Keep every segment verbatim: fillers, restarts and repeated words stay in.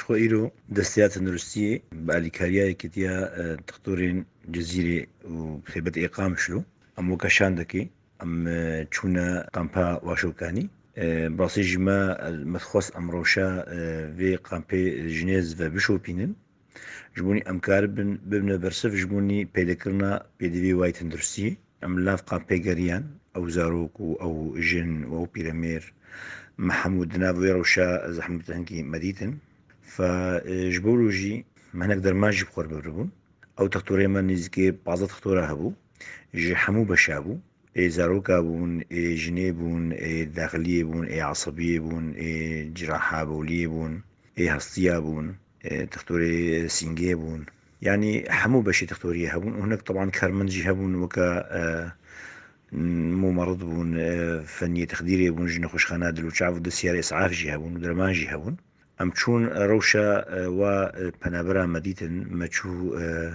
Xwe îro desteya tenduristiyê bi alîkariya Yekîtiya, e, Dixtorên Cizîrê û Xêbet ê Qamişlo em weke şandekê em, e, çûne kampa Waşokanî. E, bi rastî jî me, me dixwest em rewşa, e, vê kampê jinê ve bişopînin. Ji bo nî em karibin bibine bersiv ji bo nî pêdekirina pêdivî wayî tenduristiyê. Em li nav kampê geriyan, ew zarok û ew jin û ew pîremêr, me hemû di nav wê rewşa zehmet hingî me dîtin. Fe, e, ji bo wilo jî me hinek derman jî bi xwe re bibiribûn. Ew textorê me nêzîkê pazdeh textora hebû, ji hemû beşa bû. Ê zaroka bûn, ê jinê bûn, ê daxiliyê bûn, ê esebiyê bûn, ê ciraha bowliyê bûn, ê hestiya bûn, ê textorê sîngê bûn. Yanî hemû beşê textoriyê hebûn û hinek teban karmend jî hebûn weke, e, mumerid bûn, e, feniyê texdîrê bûn, ji nexweşxana dil û çav û destiyarê îsaf jî hebûn û derman jî hebûn. Em çûn rewşa, e, wa, e, penabera me dîtin, me çû, e,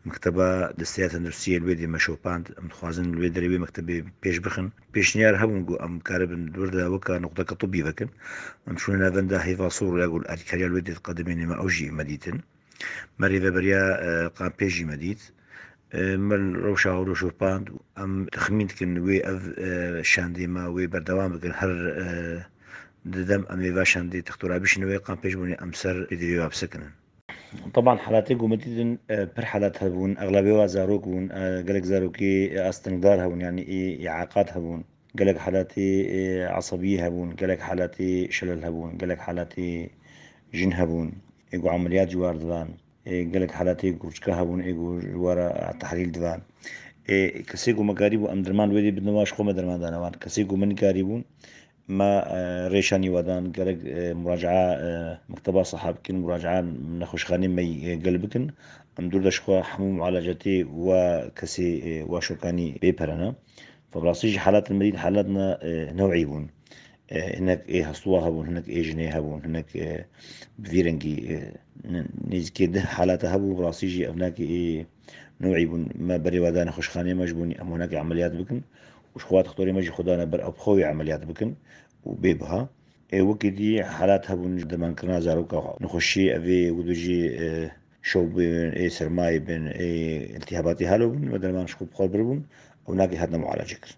mekteba desteya tenduristiyê li wê dê me şopand. Em dixwazin li wê derê wê mektebê pêş bixin. Pêşniyar hebûn ku em karibin li wir de weke nuqdeke tibî vekin. Em çûne navenda hêva sor ya ku alîkariya li wê dê diqedimêne me ew jî me dîtin. Me rêveberiya, e, kampê jî me dît. E, me rewşa hewro şopand. Em texmîn dikin wê ev, e, şandê me wê berdewam bikin. Her, e, di dem em ê va şandê textora bişînin wê kampê ji bo nî em ser pêdivê ve bisekinin. Teban helatê ku me dîtin, e, pir helat hebûn, exlebê wa zarok bûn, e, gelek zarokê, e, astengdar hebûn, yanî ê, îaqat hebûn. Gelek helatê, e, esebiyê hebûn, gelek helatê şelel hebûn, gelek helatê jin hebûn, ê ku emeliyat ji war didan, ê gelek helatê kurçika hebûn, ê ku ji war tehlîl didan. Ê kesê ku me karîbû em derman wê dê bidin wan, ji xwe me derman dane wan. Kesê ku me nikarîbûn, me, e, rêşanî we dan, gerek, e, muracaa, e, mekteba siha bikin, muracaa nexweşxanê me, e, gel bikin. Em dûr de ji xwe hemû mualacetê we kesê, e, wa şokanî bê pere ne. Fe bi rastî jî helatên me dît, helatna, e, new'î bûn. E, hinek ê hestuwa hebûn, hinek ê jinê hebûn, hinek, e, bi vî rengî, e, ne-, nêzîkê deh helata hebû, bi rastî jî ev hinek ê new'î bûn. Me berê we da nexweşxanê me ji bo nî em hinek emeliyat bikin. Û ji xwe textorê me jî xwe dane ber ew bi xwe wê emeliyat bikin û bê biha. Ê wekî dî helat hebûn ji dermankirina zaroka nexweşî, ev ê wilo jî, e, şew bin, ê sermayê bin, ê iltihabatê halo bûn, me derman ji xwe bi xwe biribûn, ew nakê hatine mualece kirin.